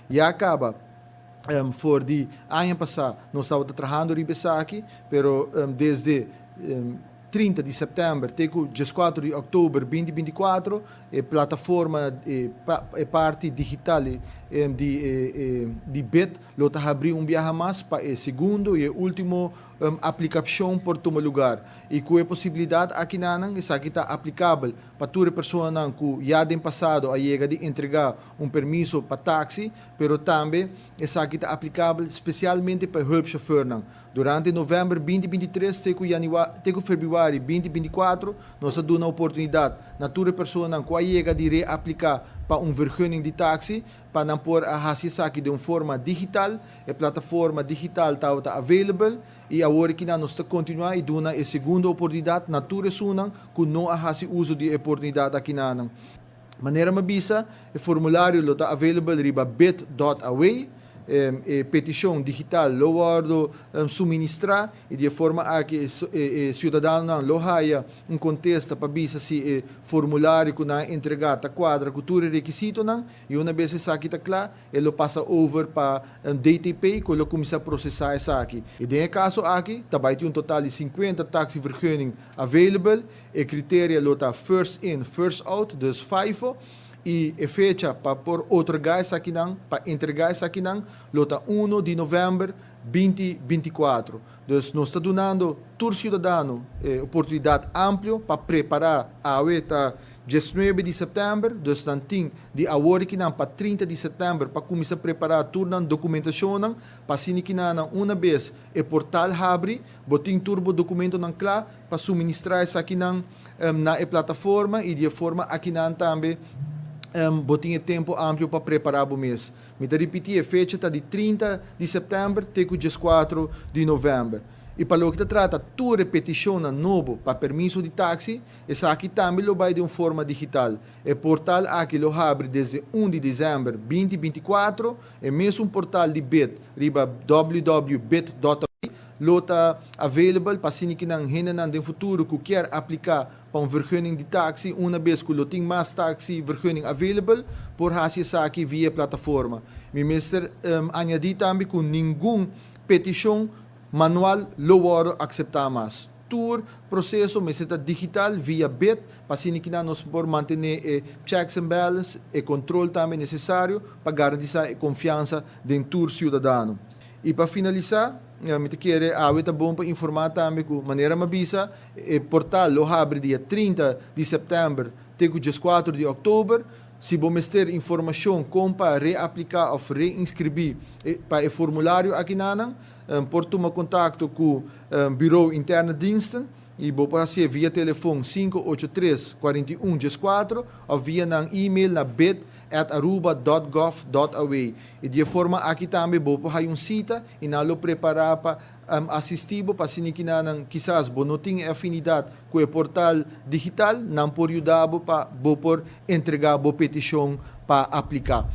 Ya caba for di aña pasa nos tabata trahando riba esaki, pero desde 30 di september te cu 14 di october 2024 e plataforma, e parti digital di BID lo ta habri un biaha mas pa e segundo y ultimo aplicacion por tuma lugar. Y cu e posibilidad aki nan, esaki ta aplicabel pa tur persona cu ya den pasado a yega di entrega un permiso pa taxi, pero tambe esaki ta aplicabel specialmente pa hulpchauffeur. Durante november 2023 te cu te cu februari 2024, nos a duna oportunidad na tur persona cu a yega di reaplica pa un vergunning di taxi, pa nan por haci esaki di un forma digital. E plataforma digital ta available y awor cu nos ta continua y duna e segundo oportunidad na tur esunnan cu no a haci uso di oportunidad aki nan. Manera m'a bisa, e formulario lo ta available riba bid.aw, e peticion digital lo wordo suministra y di forma aki e ciudadano lo haya un contesta pa bisa si e formulario cu nan a entrega ta cuadra cu tur requisito nan, y un biaha esaki ta cla, e lo pasa over pa DTP cu lo cuminsa procesa esaki. Y den e caso aki, tambe tin un total di 50 taxi vergunning available, e criterio lo ta first in, first out, dus FIFO, y e fecha pa por otorga esaki nan, pa entrega esaki nan, lo ta 1 di november 2024. Dus nos ta dunando tur ciudadano oportunidad amplio pa prepara. Awe ta 19 di september, dus nan tin di awor aki nan pa 30 di september pa cuminsa prepara tur nan documentacion, pa asina cu nan un biaha e portal habri, bo tin tur bo documento nan cla pa suministra esaki nan na e plataforma y di forma aki nan tambe bo tin tempo amplio pa prepara bo mes. Mi ta ripiti, e fecha ta di 30 di september te 4 di november. Y pa loke ta trata tur peticion nobo pa permiso di taxi, esaki tambe lo bay di un forma digital. E portal aki lo habri desde 1 di december 2024, e mesun portal di BID, riba www.bid.org, lo ta available pa asina cu nan hende den futuro cu kier aplica pa un vergunning di taxi, un biaha cu lo tin mas taxi vergunning available, por haci esaki via plataforma. Mi mester añadi tambe cu ningun peticion manual lo wordo acepta mas. Tur proceso mester ta digital via BID, pa asina cu nos por mantene e checks and balance y control tambe necesario pa garantisa e confiansa di tur ciudadano. Y pa finalisa, mi kier awe ta bon pa informa tambe cu manera m'a bisa, e portal lo habri dia 30 di september te 4 di october. Si bo mester informacion con pa reaplica of reinscribi pa e formulario aki nan, por tuma contacto cu e Bureau Interne Diensten y bo por haci via telefon 583 4114 of via nan e-mail na bid@aruba.gov.aw. Y di forma aki tambe bo por un cita y nan lo prepara pa asisti pa asina cu nan kisas bo no tin afinidad cu e portal digital, nan por yuda pa bo por entrega bo peticion pa aplica.